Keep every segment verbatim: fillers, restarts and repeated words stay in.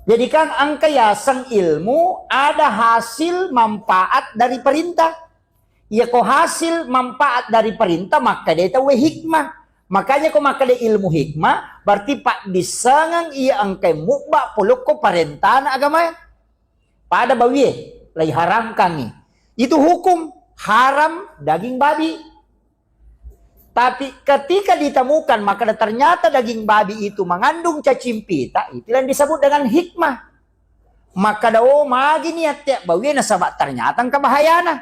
Jadi kan engka yaseng ilmu ada hasil manfaat dari perintah. Iya ko hasil manfaat dari perintah, makkeda tauwe hikmah. Makanya ko makkeda ilmu hikmah, berarti paddissengeng iya engka mubba polokko parentana agama. Pada bawie, laiharamkangi. Itu hukum haram daging babi. Tapi ketika ditemukan, maka ternyata daging babi itu mengandung cacing pita, itu yang disebut dengan hikmah. Maka da, oh, magi niat tiap bawie nasaba ternyata engka bahayana.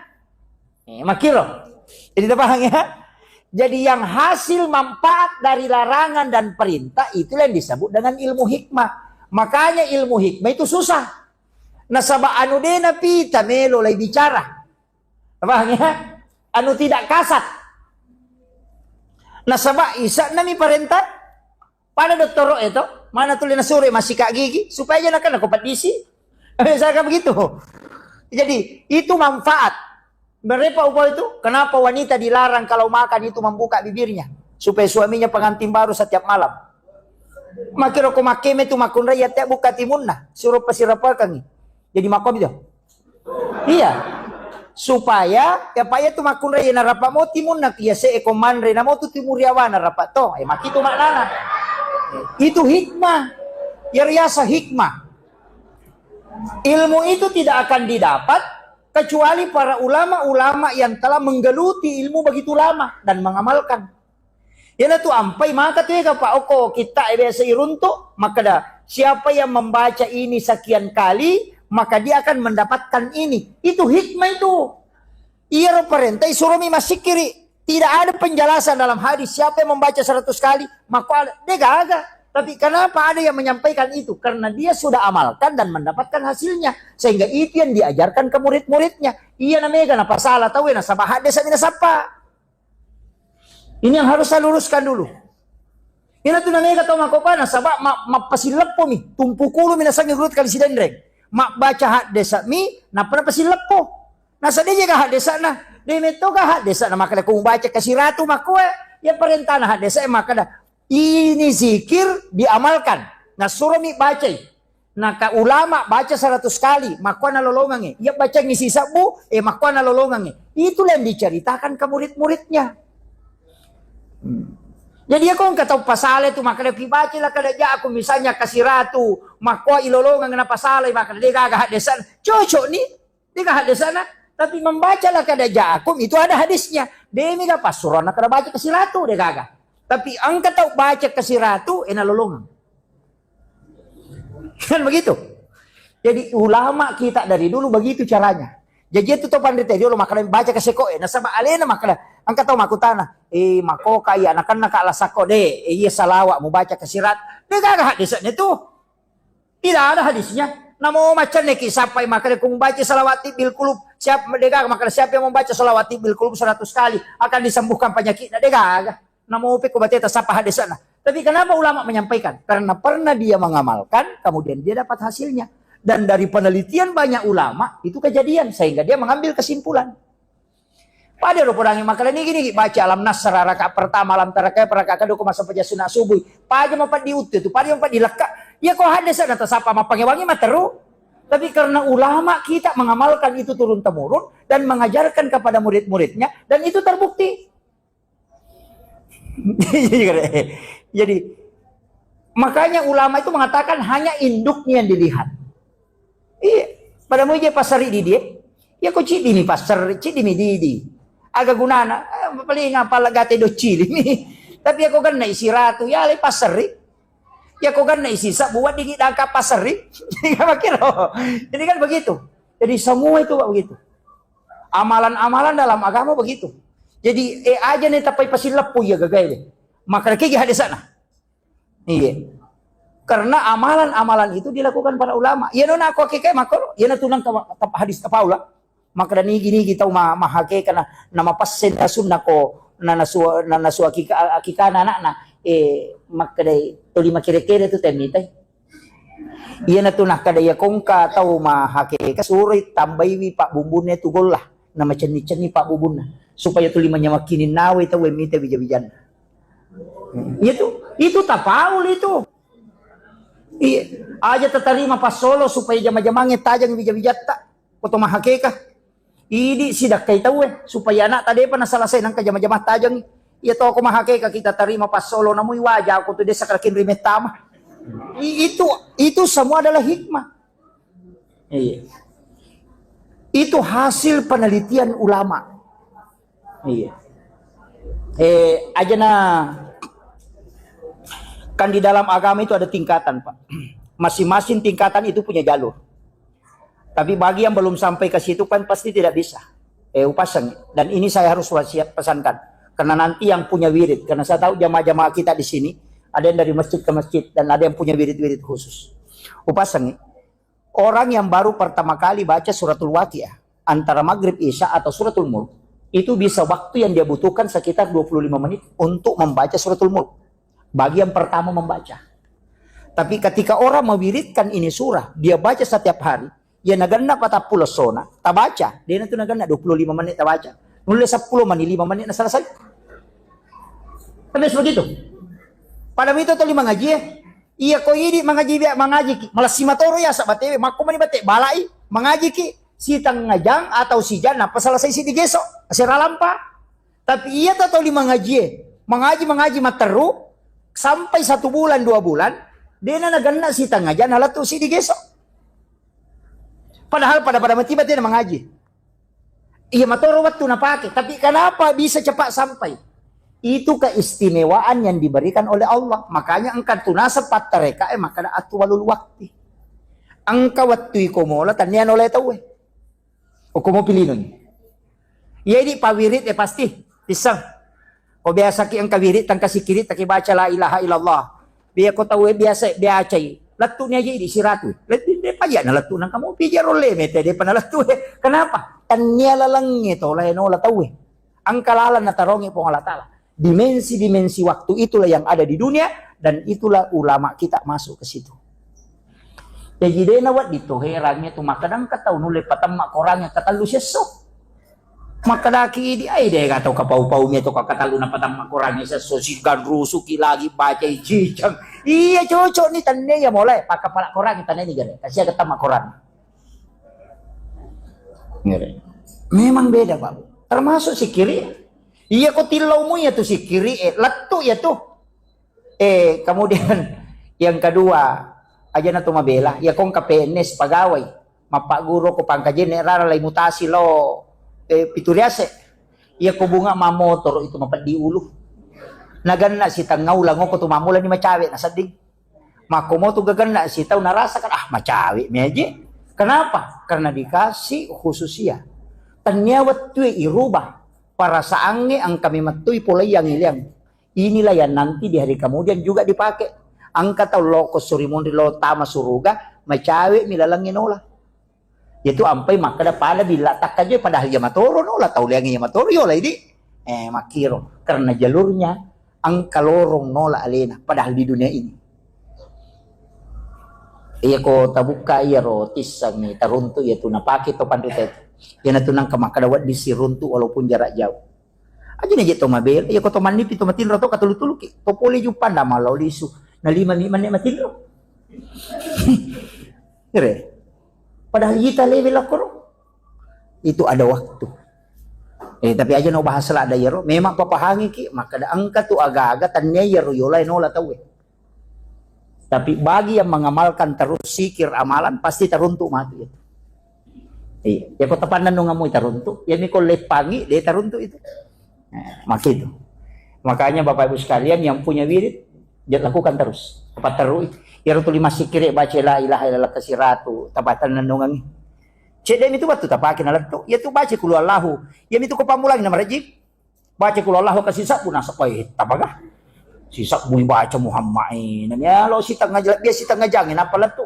Eh, makiro. Jadi, kita paham ya? Jadi, yang hasil manfaat dari larangan dan perintah, itu yang disebut dengan ilmu hikmah. Makanya ilmu hikmah itu susah. Nasaba anu de napita melo lai bicara. Paham ya? Anu tidak kasat. Nasaba isa nami parentah. Pada dottoro e to, mana tuli nasuro massika gigi supaya aja nakana ko pedisi. Misalkan begitu. Jadi, itu manfaat. Berapa upa itu? Kenapa wanita dilarang kalau makan itu membuka bibirnya? Supaya suaminya pengantin baru setiap malam. Makiro ko makkeme tu makkunrai ya tiap buka timunna, suro pasirapakangi. Jadi makomi to. Iya. Supaya, ya, paya tu makkunrai, ya, narapa mo timunna, ya, se, e, ko manre, namo tu timuriawa narapa to. Eh, makitu maknana. Itu hikmah. Ya, riasa hikmah. Ilmu itu tidak akan didapat kecuali para ulama-ulama yang telah menggeluti ilmu begitu lama dan mengamalkan. Iyanatu ampai maka tu ega pa okko kitta e biasa iruntu, makkeda, "Siapa yang membaca ini sekian kali, maka dia akan mendapatkan ini." Itu hikmah itu. Iyaro parenta isuromi massikiri. Tidak ada penjelasan dalam hadis siapa yang membaca seratus kali, maka ada, de gaga. Tapi kenapa ada yang menyampaikan itu? Karena dia sudah amalkan dan mendapatkan hasilnya. Sehingga itu yang diajarkan ke murid-muridnya. Iya namega napasala tauwe nasaba hadde sami nasappa. Ini yang harus saya luruskan dulu. Ina tu namega tau makopa nasaba ma-, mappasilleppo mi, tumpu kulu mi nasangi urut kali sidenreng. Mabbaca haddesa mi, nappa napasileppo. Nasa de jega haddesa na, de metto ga haddesa na makada ko mubaca kasiratu makkoe, ya parentana haddesa e makada, ini zikir diamalkan. Nasuro mi bacai. Naka ulama baca seratus kali, makkuana lolongangnge. Iya bacangngi sisebbu, eh, makkuana lolongangnge. Itulah yang diceritakan ke murid-muridnya. Hmm. Jadi, iya ko engka tau pasala tu, makkeda, "Pi baca lah kada jaku, misalnya kasiratu, makkua ilolongang na pasala, makkeda, de gaga haddesa." Cocok ni, de gaga haddesa na. Tapi membaca lah kada jaku, itu ada hadisnya. De mega passuroanna kada baca kasiratu, de gaga. Tapi engka tau baca kasiratu, eh, nalolongang. Kan begitu? Jadi ulama kita dari dulu begitu caranya. Jadi itu to panrita dulu makkeda baca kaseko e, nasaba alena makkeda, engka tau makkutana, "Eh, makoka iya, nakenna ka lasako de, eh, iya salawa mubaca kasirat." De gaga hadisnya tu. Tidak ada hadisnya. Namo macam neki sampai makkeda ku mubaca salawat tibbil kulub, siap de gaga makkeda siapa yang membaca salawat tibbil kulub seratus kali akan disembuhkan penyakitnya, de gaga. Namope ko bateta sapa hadesana. Tapi kenapa ulama menyampaikan? Karena pernah dia mengamalkan, kemudian dia dapat hasilnya. Dan dari penelitian banyak ulama, itu kejadian. Sehingga dia mengambil kesimpulan. Pada ro podangi makkeda nigi-nigi baca alam nasra rakaat pertama, alam tara kaifa rakaat kedua, ko masa paja sunat subuh. Paja mapeddi uttu itu, paja mapeddi lekka. Ya ko hadesana tasapa mapangewangi materu. Tapi karena ulama kita mengamalkan itu turun temurun dan mengajarkan kepada murid-muridnya, dan itu terbukti. Jadi, makanya ulama itu mengatakan hanya induknya yang dilihat. Iya, pada mau je pasari di dia. Ya ko cidi mi pasar, cidi mi didi. Aga gunana, eh, paling apa lagate do cili mi. Tapi ya ko ganna isi ratu, ya le pasari. Ya ko ganna isi sabu, weddingngi dangka pasari. Makiro. Jadi kan begitu. Jadi semua itu, Pak, begitu. Amalan-amalan dalam agama begitu. Jadi, eh, aja nih tapai pasileppo iya gagai deh. Maka kegi hadesana. Iya. Karena amalan-amalan itu dilakukan para ulama. Iya nona aku akikae makoro, iya na tunang ka, ka hadis ka Paula. Maka nigi-nigi tau ma-, mahakeka na, na mapassen na sunna ko, na nasua, na nasua akika, akikana anakna. Eh, makkeda toli makere-kere tu temmitai. Iyanatu nakkeda iya kongka tau mahakeka suroi tambaiwi pabbumbunna tu golla, na macenni-cenni pabbumbunna, supaya tuli manyameng kininnawe tau e mita wija-wijanna. Iya tu, itu tafaul itu. Iya, aja tatarima passolo supaya jama-jamangnge tajang wija-wijatta. Ko to mahakeka. Idi sidakkai tauwe supaya anakta depa nasalasai nangka jama-jamang tajang. Iya to ko mahakeka kita tarima passolo namui waja ko tu desa kalakin rimettama. I- itu itu semua adalah hikmah. Iya. Itu hasil penelitian ulama. Iya. Eh, aja na kan di dalam agama itu ada tingkatan, Pak. Masing-masing tingkatan itu punya jalur. Tapi bagi yang belum sampai ke situ kan pasti tidak bisa. Eh, upasang. Dan ini saya harus wasiat pesankan. Karena nanti yang punya wirid, karena saya tahu jamaah-jamaah kita di sini ada yang dari masjid ke masjid dan ada yang punya wirid-wirid khusus. Upasang. Orang yang baru pertama kali baca suratul Waqiah, antara maghrib, isya, atau suratul mulk, itu bisa waktu yang dia butuhkan sekitar dua puluh lima menit untuk membaca suratul mulk. Bagi yang pertama membaca. Tapi ketika orang mewiridkan ini surah, dia baca setiap hari, ya naganna patappulo sona, tabaca, dia itu naganna dua puluh lima menit tabaca. Nulis sepuluh menit, lima menit na selesai. Tapi begitu. Pada itu tuli mangaji, eh. Iya ko idi mangaji bia mangaji ki. Malassi matoro ya sabatewe, makko mani bate balai mangaji ki. Sitengah jang atau sijang nappa selesai si digeso. Sera lampa. Tapi iya to tuli mangaji, eh. Mangaji, mangaji matteru sampai satu bulan, dua bulan, dena naganna sitengah jang nalettu si digeso. Padahal pada-pada mati bate mangaji. Iya matoro wettu napake, tapi kenapa bisa cepat sampai? Itu keistimewaan yang diberikan oleh Allah. Makanya engka tu nasab pattareka e makkada atwalul wakti. Engka wettu iko mola tania nolai tauwe. Okko mo pilinoi. Iya idi pawirid e pasti pisang. Ko biasa ki engka wirid tangka sikiri taki baca la ilaha illallah. Biya ko tauwe biasa biacai. Lettu ni aja idi siratu. Lettu de pajak na lettu nang kamu pija rolle mete de pana lettu. Kenapa? Tania lalengnge to lae nola tauwe. Engka lalang natarongi Puang Allah Taala. Dimensi-dimensi waktu itulah yang ada di dunia dan itulah ulama kita masuk ke situ. Jaji dena wedding to herangnge tu makkadang ka tau nulle patemma korangnge katellu sesso. Makkadaki idi, ai de ga tau kapau-pau mi to katellu na patemma korangnge sesso siganrusuki lagi bacai cicang. Iya cocok ni tenne ya mulai pakapala korangnge tenne ni gare. Kasia ketemma korang. Ngere. Memang beda, Pak. Termasuk sikiri. Iya ko tillau mu ya tu sikiri, eh, lettu ya tu. Eh, kemudian yang kedua, aja na tu mabela, ya kong K P N S pegawai, mappagguru ko pangkajenne rara lai mutasi lo, eh, pitu riase. Iya ko bunga mamotoro itu mapeddi ulu. Naganna sitengah ulang ko tu mamula ni macawe na sedding. Makko mo tu gaganna sitau narasa kan ah macawe mi aje. Kenapa? Karena dikasih khususia. Tania wettue irubah perasaangnge engka memettui polai yang ileang. Inilah yang nanti di hari kemudian juga dipakai. Engka tau loko suri munri lo tama suruga, macawe mi lalangnge nola. Yetu ampai makkeda pada bila takkaje padahal iya matoro nola tau leangnge iya matoro yola idi. Eh, makkiro. Karena jalurnya engka lorong nola alena padahal di dunia ini. Iya ko tabukka iya ro tissangi taruntu iya tu napake to panrita itu. Iya natu nangka makkeda wedding siruntu walaupun jarak jauh. Aja na je to mabela, iya ko to mannipi to matinro to katulu-tuluki. To pole juppanda mallau lisu. Na lima mi manne matinro. Ire. Padahal ita lewe lakkoro. Itu ada waktu. Eh, tapi aja no bahas la ada iyaro. Memang papahangi ki, makkeda engka tu aga-aga tania iyaro yola nola tauwe. Tapi bagi yang mengamalkan terus zikir amalan, pasti teruntuk mati itu. Iya, ya kota pandan nungamui teruntuk, ya mi ko leppangi, dia teruntuk itu. Nah, maka itu. Makanya Bapak Ibu sekalian yang punya wirid, dia lakukan terus. Apa terus? Ya rutu lima sikire baca la ilaha illallah kasiratu, tapatan nungangi. Cedde itu waktu tapake na lettu, ya tu baca kulu Allahu. Ya mi tu ko pamulang nama rajib. Baca kulu Allahu ka sisabbu nasabbai tapaga. Sisabbu baca Muhammad ini. Ya lo sitengah jam, biasa sitengah jam ini apa lettu.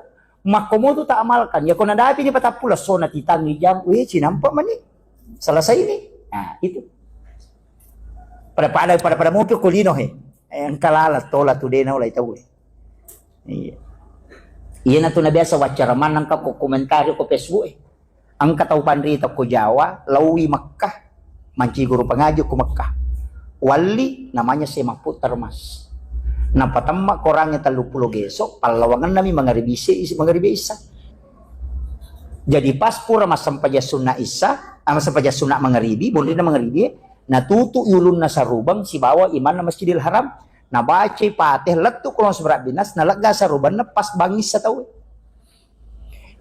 Makko mo tu tak amalkan. Ya ko nadapi ni patappulo sona titangi jam. Weh, cinampa mani. Selesai ini. Nah, itu. Pada-pada pada-pada mopi ko lino he. Eh, engka lala tola tu dena olai tau. Iya. Iya na tu na biasa wacara manang ka ko komentari ko Facebook eh. Engka tau panrita ko Jawa, laui Mekkah, manci guru pengaji ko Mekkah. Walli namanya Syekh Mahfud Termas. Napatemma korangnge telluppulo geso, pallawangennami mangaribi isi, isi mangaribi isa. Jadi pas pura massempajang sunna isa, ah, massempajang sunna mangaribi, bonrina mangaribi, natutu ulunna sarubeng sibawa imanna Masjidil Haram, nabacai Fatihah, lettu Qul a'udzu birabbinas, nalegga sarubenna pas bangissa tauwe.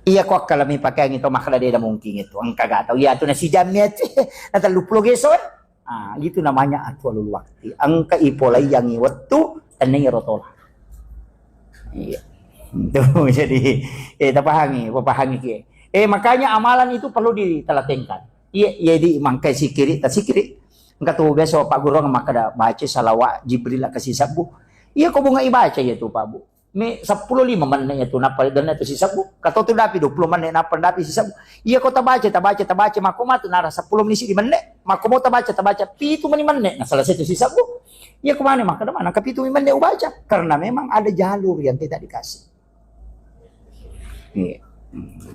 Iya ko akkalami pakeangngi to makkeda de' mungkin itu, engka ga tau. Iya tu nasijammi ati, na telluppulo geso, eh. Ah, itu namanya atwalul wakti. Engka ipolaiangngi wettu, tennia ro tola. Iya. Itu jadi, eh, tapahangi, papahangi ki. Eh, makanya amalan itu perlu ditelatenkan. Iya, iya di mangkai sikiri, tasikiri. Engka tu biasa Pak Guru makkeda baca salawat Jibril ke sisebbu. Iya ko bunga ibaca ya tu Pak Bu. Me seppulo lima menne' ya tu nappa denna tu sisebbu. Kato tu dapi dua puluh menne' nappa dapi sisebbu. Iya ko tabaca, tabaca, tabaca, makko matu nara seppulo meni sidi menne'. Makko mo tabaca, tabaca pitu meni menne'. Nah, selesai tu sisebbu. Iya ko mane makkeda mana ka pitu meni menne' ubaca. Karena memang ada jalur yang tidak dikasih. Iya.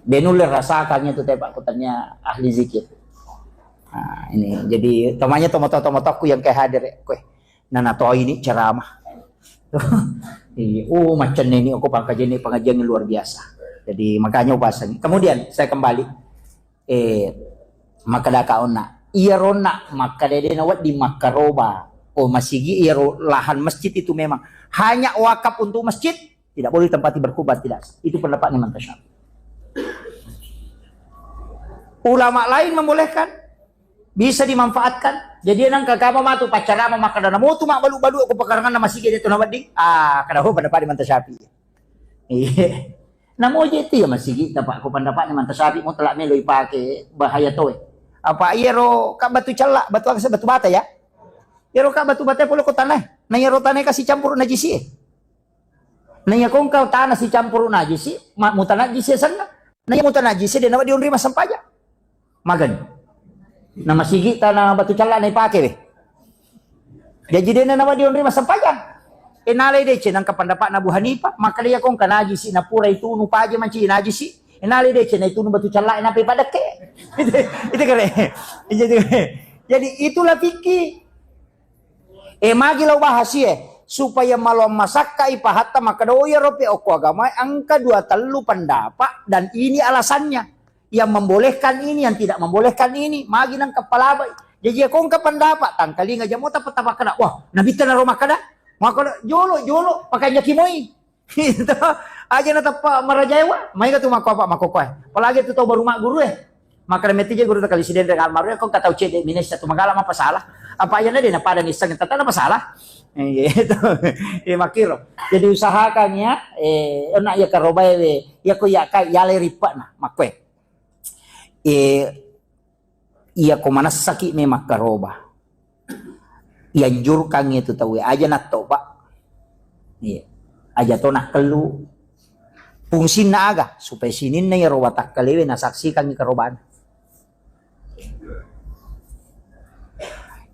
Benulle rasakannya tu tepak kutanya ahli zikir. Nah, ini jadi tomanya tomoto-tomotokku yang kayak hadir ya. Kue. Nana to ini ceramah. Iya, oh, macam ini aku pangkajian ini pengajian yang luar biasa. Jadi makanya upasangi. Kemudian saya kembali, eh, makkeda ka onna. Iya ronna makkeda de' nawedding makkaroba. Oh, masigi iya ro-, lahan masjid itu memang hanya wakaf untuk masjid, tidak boleh ditempati berkurban, tidak. Itu pendapatnya Imam Syafi'i. Ulama lain membolehkan, bisa dimanfaatkan. Jadi nang kakama matu pacarama makkeda namotu mabbalu-balu ko pekaranganna masigi de' tu nawedding. Ah, kada ho pada pada manta Syafi'i. Iya. Namo je itu ya masigi tapak ko pendapatnya manta Syafi'i mutlak melo ipake bahaya toe. Apa iya ro ka batu cella, batu aksa, batu bata ya? Iya ro ka batu bata pole ko tanah. Nah iya ro tanah kasih campur najisi. Nah iya kongka tanah si campur najisi, ma-, mutanajisi senna. Nah iya mutanajisi de' nawa diunri massempajang. Magani. Na masigi tana batu cella na ipake we. Jaji de' na nawa dionri massempajang. E nalai deceng nangka pendapatna Abu Hanifah, makkeda iya kongka najisi na pura itunu paja mancaji najisi. E nalai deceng na itunu batu cella na pe padekke. Itu, itu kere. Jadi, jadi itulah fikih. E magi lau bahas e supaya malong masakka ipahatta makkeda oh iya rope okko agama engka dua tellu pendapat dan ini alasannya. Yang membolehkan ini, yang tidak membolehkan ini, magi nang kepala abai. Jaji iya kongka pendapat, tangkalinga jamo tapa-tapa kena. Wah, nabitta naro makkeda, makkeda jolo, jolo, pakanjaki moi. Itu aja na teppa marajaewa, maega tu makko apa makko koe. Apalagi tu tau baru mak guru eh. Makkeda metti je guru takali sidendeng almarhum, kongka tau cedde minessa tu magala mapasala. Apa aja na de na pada ngisseng tata na masalah. Eh, itu. Eh, makkiro. Jadi usahakan ya, eh, ona iya karobae we, iya ko iya kai, iya le rippa'na, makkoe. Eh, iya ko manessaki me makkaroba. Ianjurkan itu tauwe, aja natto, Pak. Iya. Aja to nakkellu. Fungsinna aga? Supaya sininna iyaro watakkalewe nasaksikangngi karobana.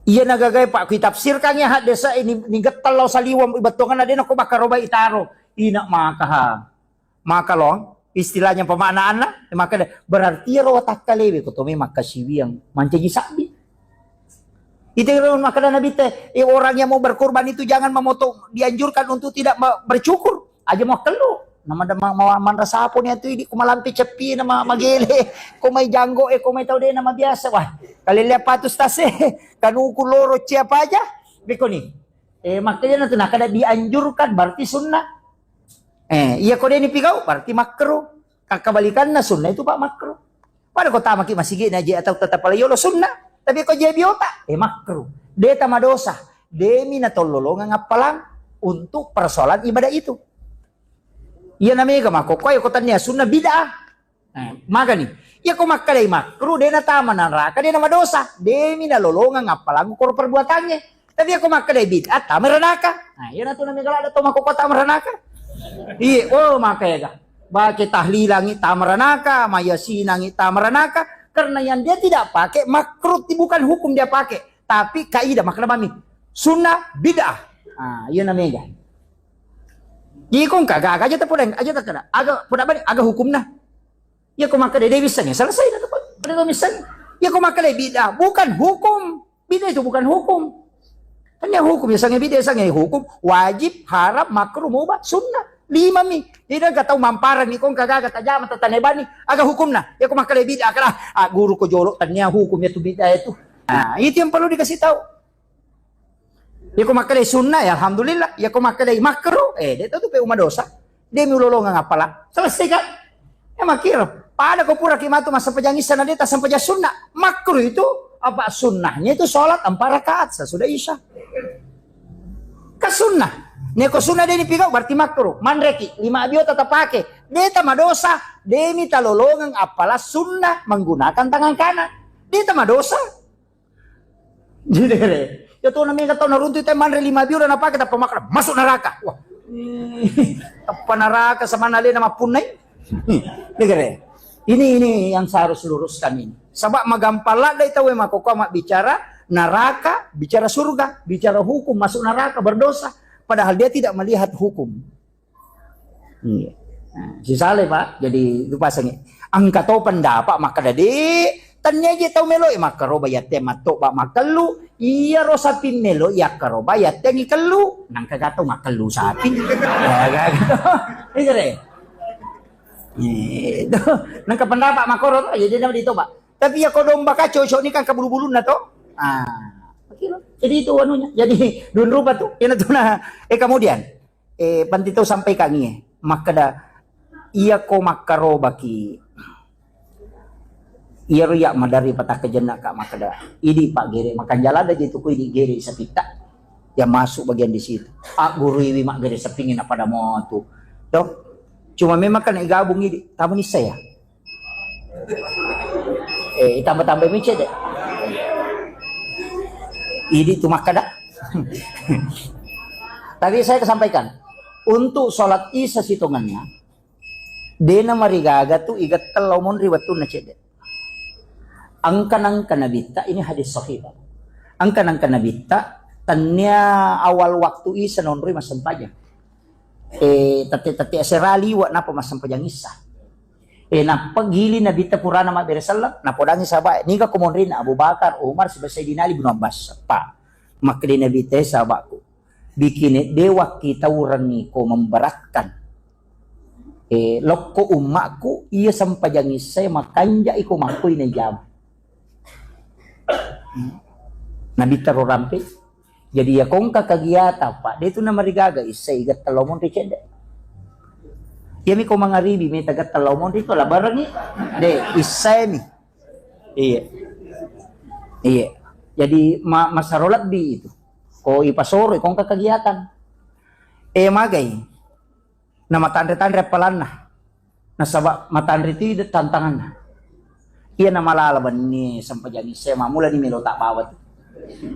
Iya nagagai, Pak, kitafsirkangngi haddese ini, ni gettal lao saliweng bettuanganna de nako bakkarobai itaro. Ina maka ha. Maka long, istilahnya pemaknaanna, maka de-, berarti iyaro watakkalewe ko tome makkasiwiang mancaji sabbi. Itu ro makkeda Nabi te, eh, orang yang mau berkurban itu jangan memotong, dianjurkan untuk tidak me-, bercukur. Aja mau kellu. Nama ada ma-, ma-, manra sapo ni atu idi ko malampe ceppi nama magele, ko mai janggo e, ko mai tau de nama biasa. Wah, kalelle apa tu stase, kanuku loro cia apa aja. Beko ni. Eh, makanya nanti nakada dianjurkan berarti sunnah. Eh, iya ko de ni pigau berarti makruh. Kakabalikanna sunnah itu Pak makruh. Pada ko tamaki masigi na je atau tetap pala yolo sunnah. Tapi ko je biota, eh makruh. De tama dosa. Demi na tololongang appalang untuk persoalan ibadah itu. Iya na mega mako ko ko tania sunnah bid'ah. Nah, magani. Iya ko makkedai makruh de na tama neraka de na madosa. Demi na lolongang appalang koro perbuatannya. Tapi iya ko makkedai bid'ah tama neraka. Nah, iya na tu na mega lada to mako ko tama neraka. Iya, oh maka ya ga. Baca tahlilangi tamaranaka, mayasinangi tamaranaka, karena yang dia tidak pakai makruh, bukan hukum dia pakai, tapi kaidah makna mami sunnah bid'ah. Ah, iya namanya. Jadi kong kagak aja tak podang aja tak kena. Aga podang bani aga hukumna. Ya kok maka dia bisa nih selesai dah tuh. Pada bisa. Ya kok maka dia bid'ah bukan hukum. Bid'ah itu bukan hukum. Kan ya hukum, ya sange bid'ah, sange hukum, wajib, haram, makruh, mubah, sunnah. Lima mi. Jadi engka tau mamparang ni kong kagaga tajama tatanebani, aga hukumna? Ya ko makkeda bid'ah, kala, ah, guru ko jolo, tania hukum ya tu bid'ah itu. Nah, itu yang perlu dikasih tahu. Ya ko makkeda sunnah, ya alhamdulillah. Ya ko makkeda makruh, eh, dia tahu tu pe uma dosa. Dia miulolongeng appala. Selesai kan? Ya makkiro. Pada ko pura ki matu massempajang isya na dia tassempajang sunnah. Makruh itu apa sunnahnya itu sholat empat rakaat sesudah isya. Ka sunnah. Neko sunnah dia nipigau berarti makruh. Manreki lima abio tata pake. Dia tama dosa. Dia minta lolongeng appala sunnah menggunakan tangan kanan. Dia tama dosa. Jadi re, ya tuh namanya tau naruntu itu manre lima biu dan apa kita pemakan masuk neraka. Wah, apa neraka sama nale nama punai? Ini re. Ini ini yang saya harus luruskan ini. Sebab magampang ladai tahu emang kok amat bicara neraka, bicara surga, bicara hukum masuk neraka berdosa. Padahal dia tidak melihat hukum. Iya. Nah, sisale, Pak. Jadi, itu pasangi. Engka to pendapat makkeda, "De, tania je tau melo, eh, makkaroba yatte matto, Pak, makkellu. Iya ro sapi melo, yakkaroba yatte ngi kellu. Nangka gato makkellu sapi." Ya, gitu. Itu deh. Itu. Nangka pendapat makkoro to, jadi nama ditoba. Tapi ya ko domba ka cocok ni kan ke bulu-bulunna to. Ah, jadi itu anunya. Jadi dun rupa tu. Ina tu nah. Eh, kemudian Eh, panti tau sampaikangngi, eh. Makkeda, iya ko makkarobaki, iyaro iya madari patakkajenna ka makkeda, idi Pak gere, makanjala ada je tu ko idi gere sapitta. Ya masuk bagian di situ. Agguruiwi maggere sapingi na pada motu. Toh? Cuma memang kan gabung idi, tamu ni saya. Eh, tambah-tambah micet deh. Idi tu makkeda. Tapi saya kesampaikan, untuk sholat isya sitongannya, dena marigaga tu iga tellau monri wettunna cedde. Angka-angka nabitta, ini hadis sahih, Pak. Angka-angka nabitta, tania awal waktu isya nonroi massempajang. Eh, tette-tette asera liwa napa massempajang isya. Eh, nappa gili Nabitta purana mabbere selleng, napodangi sahabat, niga ko monrinna Abu Bakar, Umar, siba Sayyidina Ali bin Abbas. Pa, makkeda Nabitta, eh, sahabatku, bikine de wakkitaurengngi ko memberatkan. Eh, lokko ummakku, iya sempajang isya makanja iko makkoi na jama. Nabitta ro rampe, Jadi ya kongka kegiatan, Pak, de tu namarigaga isya iga tellau monri cedde. Iya mi ko mangaribi meta ga tellau monri to labarengi. De, isya mi. Iya. Iya. Jadi ma masaro lebbi itu. Ko ipasoro kongka kegiatan. Eh, magai. Namatanre-tanre appalanna. Nasaba matanre tu tantanganna. Iya namalala benni sempajang isya, mamula ni melo tak bawa tu.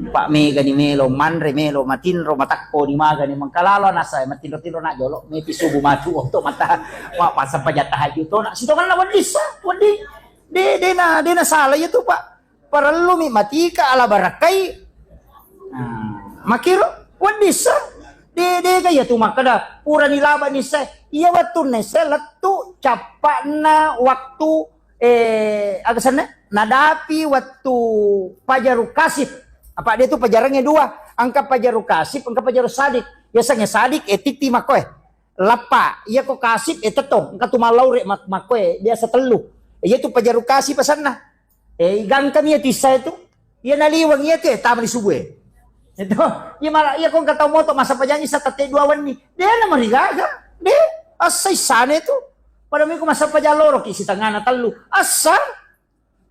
Pak mega ni melo, manre melo, matinro, matakko ni maga ni mengkalalo nasa, matinro-tinro nak jolo, mepi subuh matu untuk mata, wa pasempajang tahajud to nak sitonganna wedding sa, wedding. De, de na, de na salah ya tu, Pak. Parellumi matika ala barakkai. Nah, makkiro wedding sa. De, de ga iya tu makkeda purani laba ni se. Iya wettunna se lettu cappa'na waktu, eh, aga senna? Nadapi wettu pajaru kasif. Apa de tu pajarangnge dua? Engka pajaru kasif, engka pajaru sadik. Biasanya sadik, eh, titti makkoe. Lappa, iya ko kasif, eh, tetto. Engka tu mallaure mak-, makkoe biasa tellu. Iya tu pajaru kasif asenna. Eh, igangkami iya tu isya itu. Iya naliweng iya tu, eh, tama di subuh, eh. Itu, iya malah, iya ko engka tau moto massempajang isya tette dua wenni. De na marigaga. De, assa isane tu. Pada miko massempajang loro ki sitengana tellu. Assa.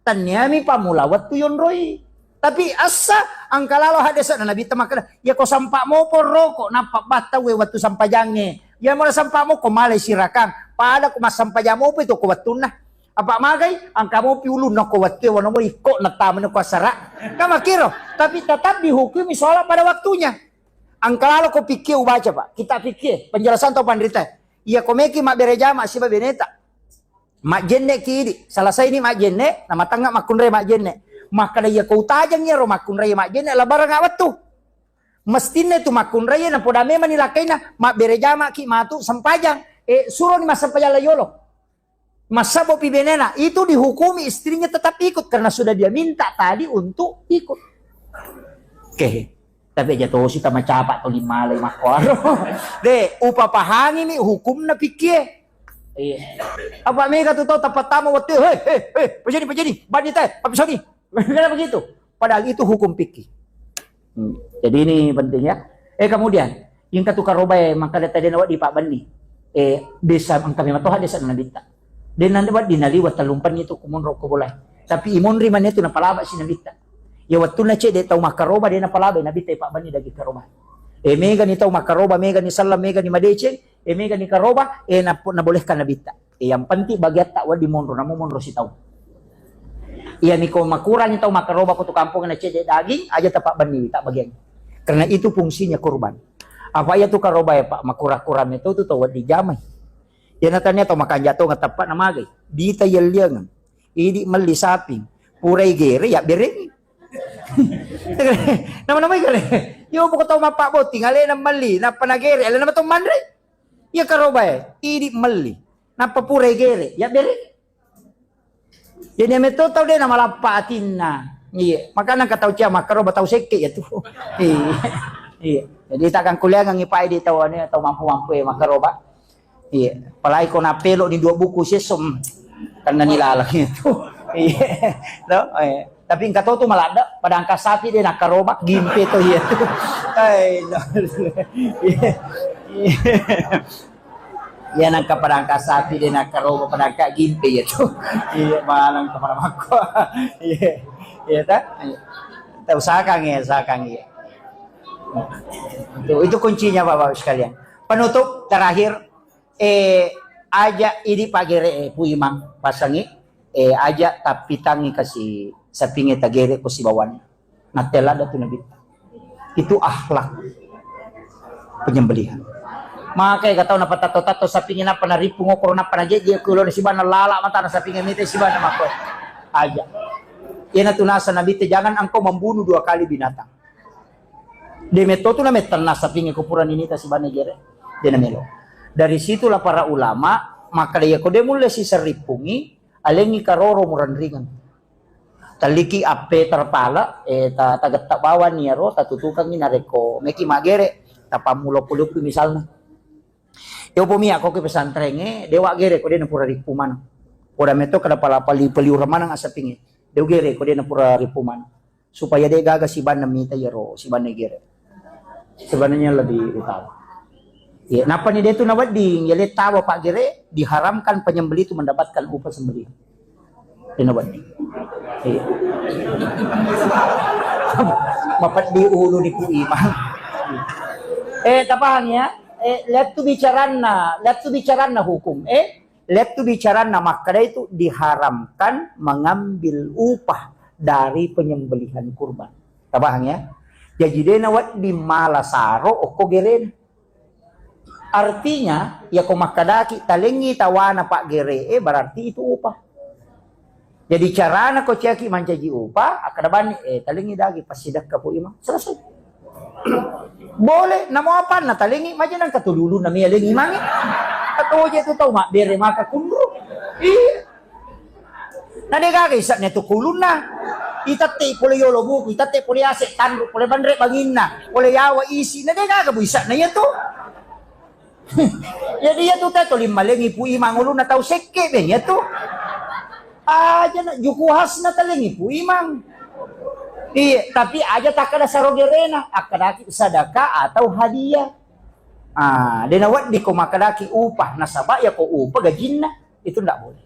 Taniami pammula wettu yonroi. Tapi assa engka lalo hadesana Nabitta makkeda, iya ko sampa mopo roko nappa battauwe wettu sempajangnge. Iya mora sampa moko malai sirakang. Pada ko massempajang mopo itu ko wettunna. Apa magai? Engka mopi ulunna ko wettu, wano mo ikko na tamani ko asara. Kan makkiro. Tapi tetap dihukumi sholat pada waktunya. Engka lalo ko fikih ubaca, Pak. Kitab fikih, penjelasan tau panrita. Iya ko meki mabbere jama siba beneta. Majjenne ki idi. Selesai ni majjenne, namatengnga makkunrai majjenne. Makkeda iya ko utajeng iyaro makkunrai majjenne, labarang wettu. Mestinna itu makkunrai napoda memang ni lakkaina, mabbere jama ki matu sempajang. Eh, suroni massempajang la yolo. Massabbopi benena, itu dihukumi istrinya tetap ikut karena sudah dia minta tadi untuk ikut. Oke. Tapi aja tosi tama capa to limalai makkuaro. De, upapahangi mi hukumna pikkie. Iya. Apa mega tu tau tapattama wettu, "Hei, hei, hei, pajani, pajani, bani te, papisoni." Kenapa begitu? Padahal itu hukum fikih. Hmm. Jadi ini penting ya. Eh, kemudian, yang katu karobae maka data dena wadi pak bani. Eh, desa engka memang toha desa nabitta. Dena wadi naliwa talumpan itu kumun rokko bolai. Tapi imonri mane tu napalaba si nabitta. Ya wettunna cedde tau makkaroba dena palaba nabitta pak bani dagi karoba. Eh, mega ni tau makkaroba, mega ni sallam, mega ni madeceng, eh, mega ni karoba, eh, napo-, nabolehkan nabitta. Eh, yang penting bagiatta wedding monro, namo monro sitau. Iya niko makurangi tau makkaroba ko tu kampung na cedde daging, aja tapak benni tak bagian. Karena itu fungsinya kurban. Apa iya tu karoba ya pak, makura-kura meto tu tau wedding jamai. Ya natanya tau makanja to ngateppa na magai. Dita yelliangan. Idi melli saping. Purai gere ya bereng. Nama-nama gere. Yo pokok tau mapak boti, alena melli, napa na gere, alena to manre. Iya karobae, idi melli. Nappa pura gere, ya bere. Jadi ame to tau de na malappa atinna. Iya, makana engka tau cia makkaroba tau sekke ya tu. Iya. Iya. Jadi takkan kuliah ngi pai di tau ane tau mampu-mampu ya makkaroba. Iya. Apalagi ko napelo di dua buku sesom. Karena ni lalang itu. Iya. No? Eh. Tapi engka to tu maladde, padangka sapi de nakkaroba, gimpe to iya tu. Hai, no. Iya. Iya. Iya nangka padangka sapi de nakkaroba, padangka gimpe iya tu. Iya, manang kemana makko. Iya. Iya ta? Iya. Ta usahakan ya, usahakan ya. Itu, itu kuncinya Bapak Ibu sekalian. Penutup terakhir, Eh, aja idi pagere, eh, Pu Imang, pasangi, eh, aja tappitangi kasi sapinge tagere ko sibawanna. Nattella datu nabitta. Itu akhlak penyembelihan. Maka ega tau napatatto-tatto sapinge nappa narippu ngokoro nappa najeje ko ulona sibanna lala matana sapinge mite sibanna makko. Aja. Iyana tu nasa nabitta, jangan engkau membunuh dua kali binatang. De metto tu namettenna sapinge ko pura ninita sibanna gere. De namelo. Dari situlah para ulama makkeda, iya ko de mulle siserrippungi, alengi karoro murenringeng. Telliki appe terpala, eh, ta-, tagetta bawani iyaro, tatutukangi narekko meki magere, tapammulo pulupi misalna. Yopo mia ko ke pesantrengnge, dewa gere ko de napura rippu maneng. Poda metto kada pala pali-, paliurang maneng asapinge. De gere ko de napura rippu maneng. Supaya de gaga sibanna mita iyaro, sibanna gere. Sebenarnya lebih utama. Iya, nappa ni de tu nawedding, ya le tawa pak gere, diharamkan penyembelih itu mendapatkan upah sembelih. De nawedding. Iya. Mapeddi ulu di Pu Imang. Eh, tapahang ya? Eh, lettu bicaranna, lettu bicaranna hukum. Eh, Lettu bicaranna makkeda itu diharamkan mengambil upah dari penyembelihan kurban. Tabahang ya. Jaji de nawedding mala saro okko gerena. Artinya, ya ko makkedaki talengi tawana pak gere, eh, berarti itu upah. Jadi carana ko ciaki mancaji upah, akkeda bani, eh, talengi dagi passidekka Pu Imang. Selesai. Boleh, namo apanna talengi, maja nangka tu dulu nami alengi mangi. Katoje tu tau mabbere maka kunru. Iya. Na de gaga isakna tu kulunna. Itette pole yolo buku, itette pole ase tanru, pole banre banginna, pole yawa isi. Na de gaga bu isakna iya tu. Jadi iya tu te toli malengi Pu Imang ulunna tau sekke be iya tu. Aja na juku khasna talengi Pu Imang. Iya, tapi aja takkeda saro gerena, akkedaki sedekah atau hadiah. Ah, de nawedding ko makkedaki upah, nasaba ya ko upah gajinna, itu ndak boleh.